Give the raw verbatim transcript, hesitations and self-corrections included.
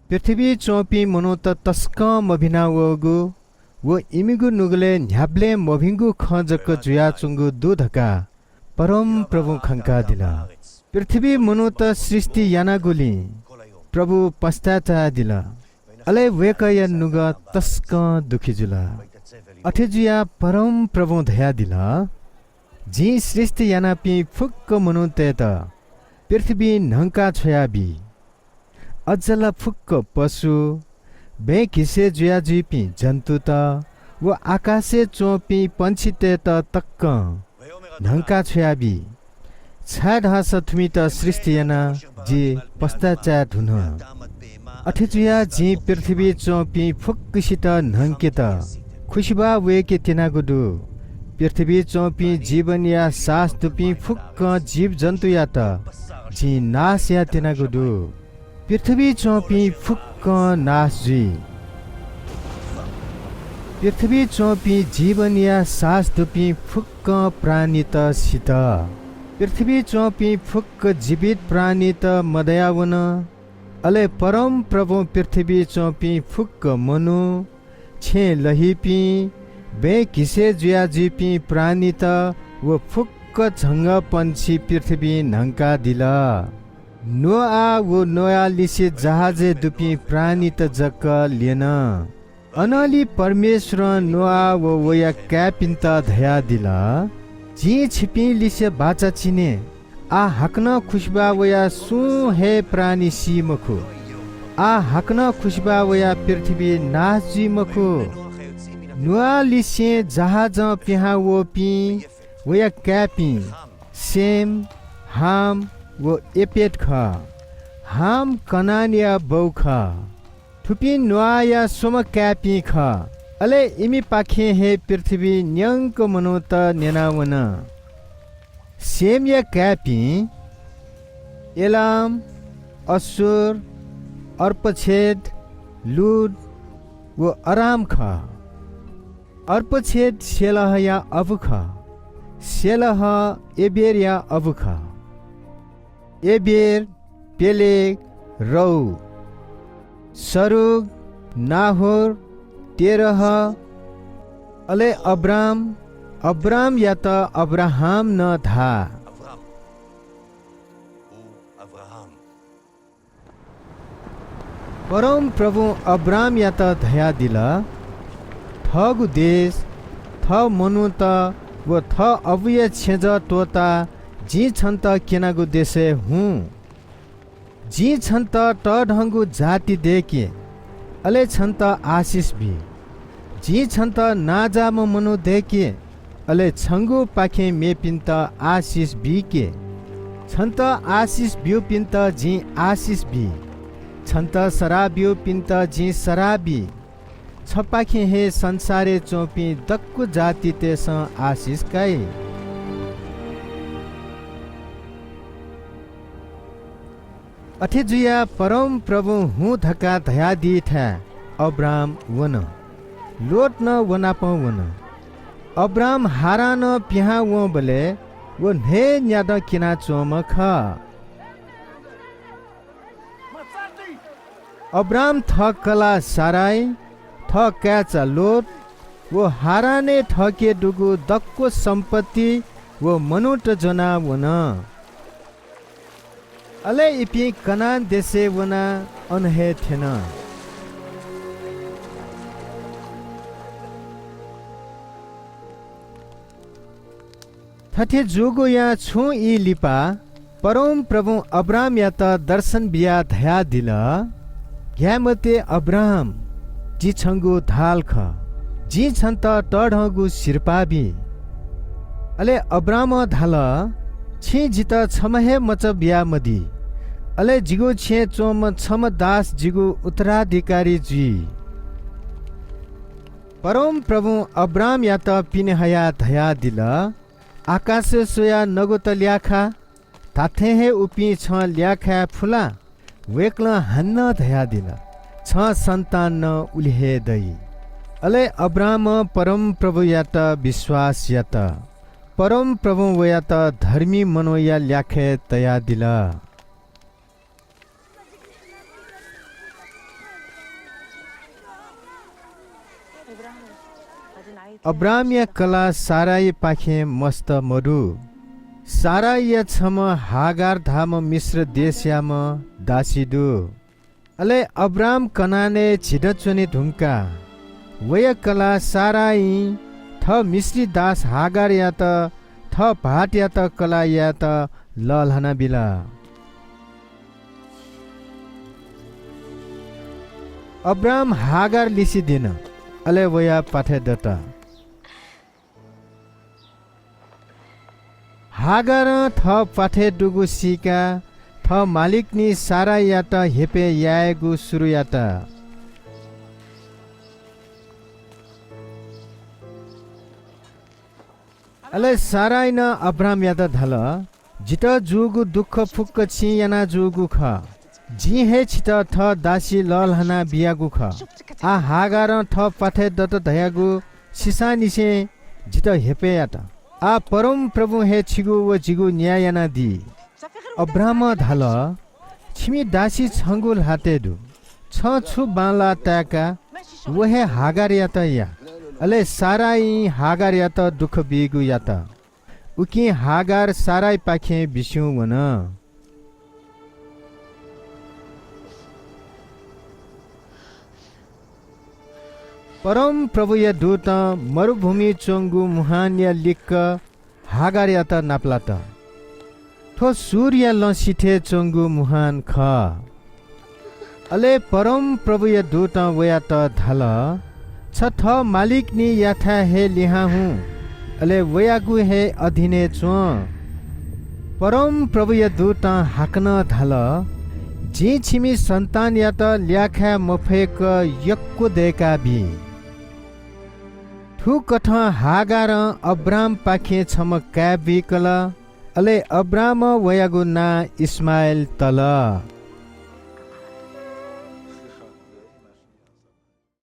पृथ्वीइ च्वंपिं मनूत तसकं मभिना वःगु व इमिगु नुगलय् न्ह्याबलें मभिंगु खँ जक जुयाच्वंगु दु धकाः परमप्रभुं खंकादिल। पृथ्वीइ मनूत सृष्टि यानागुलिं प्रभु पश्चाताय् जुल। अले वय्कःया नुगः तसकं दुःखी जुल। अथे जुयाः परमप्रभुं धयादिल, "जिं सृष्टि यानापिं फुक्क मनूतय्त पृथ्वीं न्हंका छ्वयाबी। अज्जला फुक्क पशु, बँय् घिसय् जुयाजुइपिं जन्तुत व आकाशय् च्वंपिं पंक्षीतय्त तकं न्हंका छ्वयाबी, छाय्धाःसा थुमित सृष्टि यानाः जि पश्चाताय् धुन। अथे जुयाः जिं पृथ्वीइ च्वंपिं फुक्कसित न्हंकेत, खुसिबाः वय्के त्यनागु दु। पृथ्वीइ च्वंपिं जीवनया सास दुपिं फुक्क जीवजन्तुयात जिं नाश याये त्यनागु दु। पृथ्वीइ च्वंपिं फुक्कं नाश जुइ। पृथ्वीइ च्वंपिं जीवनया सास दुपिं फुक्कं प्राणीत सित। पृथ्वीइ च्वंपिं फुक्क जीवित प्राणीत मदयावन। अले परमप्रभुं पृथ्वीइ च्वंपिं फुक्क मनू, छेँय् लहीपिं, बँय् घिसय् जुयाजुइपिं प्राणीत व फुक्क झंगःपंक्षी पृथ्वीं न्हंकादिल। नोआ व नोआलिसे जहाजय् दुपिं प्राणीत जक ल्यन। अनंलि परमेश्वरं नोआ व वया काय्‌पिन्त धयादिल, "जिं छिपिं लिसे बाचा चिने। आः हाकनं खुसिबाः वयाः सुं हे प्राणी सी मखु। आः हाकनं खुसिबाः वयाः पृथ्वी नाश जुइ मखु।" नोआलिसें जहाजं पिहां वःपिं वया काय्‌पिं सेम, हाम व एपेद खः। हाम कनानया बौ खः। थुपिं नोआया स्वम्ह काय्‌पिं खः। अले इमिपाखें हे पृथ्वीइ न्यंक मनूत न्यनावन। सेमया काय्‌पिं एलाम, अश्शूर, अर्पक्षद, लूद व अराम खः। अर्पक्षद शेलहया अबु खः। शेलह एबेरया अबु खः। एबेर, पेलेग, रौ, सरुग, नाहोर, तेरह, अले अब्राम, अब्रामयात अब्राहाम नं धाः। परमप्रभुं अब्रामयात धयादिल, "थःगु देश, थः मनूत व थः अबुया छेँजः त्वःताः जिं छन्त क्यनागु देशय् हुँ। जिं छन्त तःधंगु जाति दय्‌के, अले छन्त आशिष बी। जिं छन्त नांजाःम्ह मनू दय्‌के, अले छंगुपाखें मेपिन्त आशिष बीके। छन्त आशिष ब्यूपिन्त जिं आशिष बी। छन्त सराः ब्यूपिन्त जिं सराः बी। छपाखें हे संसारय् च्वंपिं दक्व जातितय्‌सं आशिष काइ।" अथे जुयाः परमप्रभुं हुँ धकाः धयादीथाय् अब्राम वन। लोत नं व नाप वन। अब्राम हारानं पिहां वंबलय् व न्हय्‌न्यादँ क्यनाच्वंम्ह खः। अब्राम थः कलाः साराइ, थः काय्‌चा लोत व हारानय् थःके दुगु दक्व सम्पत्ति व मनूत ज्वनाः वन। अले इपिं कनान देशय् वनाः अन हे थ्यन। थथे जूगुया छुं ई लिपा परमप्रभुं अब्रामयात दर्शन बियाः धयादिल, "ग्याये मते अब्राम, जि छंगु ढाल खः। जिं छन्त तःधंगु सिरपाः बी।" अले अब्रामं धाल, "छिं जितः छम्ह हे मचा बियामदी। अले जिगु छेँय् च्वंम्ह छम्ह दास जिगु उत्तराधिकारी जुइ।" परमप्रभुं अब्रामयात पिने हयाः धयादिल, "आकाशय् स्वयाः नगुत ल्याखा, धात्थें हे उपिं छं ल्याखाये फु ला?" वय्कलं हानं धयादिल, "छं सन्तान नं उलि हे दइ।" अले अब्रामं परमप्रभुयात विश्वास यात। परमप्रभुं वयात धर्मी मनूया ल्याखय् तयादिल। अब्रामया कलाः साराईपाखें मस्त मदु। साराईया छम्ह हागार धाःम्ह मिश्र देशयाम्ह दासी दु। अले अब्राम कनानय् झिदँ च्वने धुंकाः वया कलाः साराईं थः मिश्री दास हागारयात थः भाःतयात कलाः यायेत लःल्हाना बिल। अब्राम हागार लिसे दिन, अले वया प्वाथय् दत। हागारं थः प्वाथय् दुगु सीकाः थः मालिकनी साराईयात हेपय् यायेगु सुरु यात। अले साराईं अब्रामयात धाल, "जितः जूगु दुःख फुक्क छिं याना जूगु खः। जिं हे छितः थः दासी लःल्हाना बियागु खः। आः हागारं थः प्वाथय् दत धयागु सिसांनिसें जितः हेपय् यात। आः परमप्रभुं हे छिगु व जिगु न्याय यानादी।" अब्रामं धाल, "छिमि दासी छंगु ल्हातय् दु। छं छु बांलाः ताय्का, व हे हागारयात या।" अले साराईं हागारयात दुःख बीगु यात। उकिं हागार साराईपाखें बिस्युं वन। परमप्रभुया दूतं मरुभूमिइ च्वंगु मुहानया लिक्क हागारयात नापलात। थ्व सूरया लँ सिथय् च्वंगु मुहान खः। अले परमप्रभुया दूतं वयात धाल, "छ थः मालिकनीयाथाय् हे लिहां हुँ, अले वयागु हे अधीनय् च्वँ।" परमप्रभुया दूतं हाकनं धाल, "जिं छिमि सन्तानयात ल्याखाये मफय्क यक्व दय्काबी।" थुकथं हागारं अब्रामपाखें छम्ह काय् बुइकल। अले अब्रामं वयागु नां इश्माएल तल।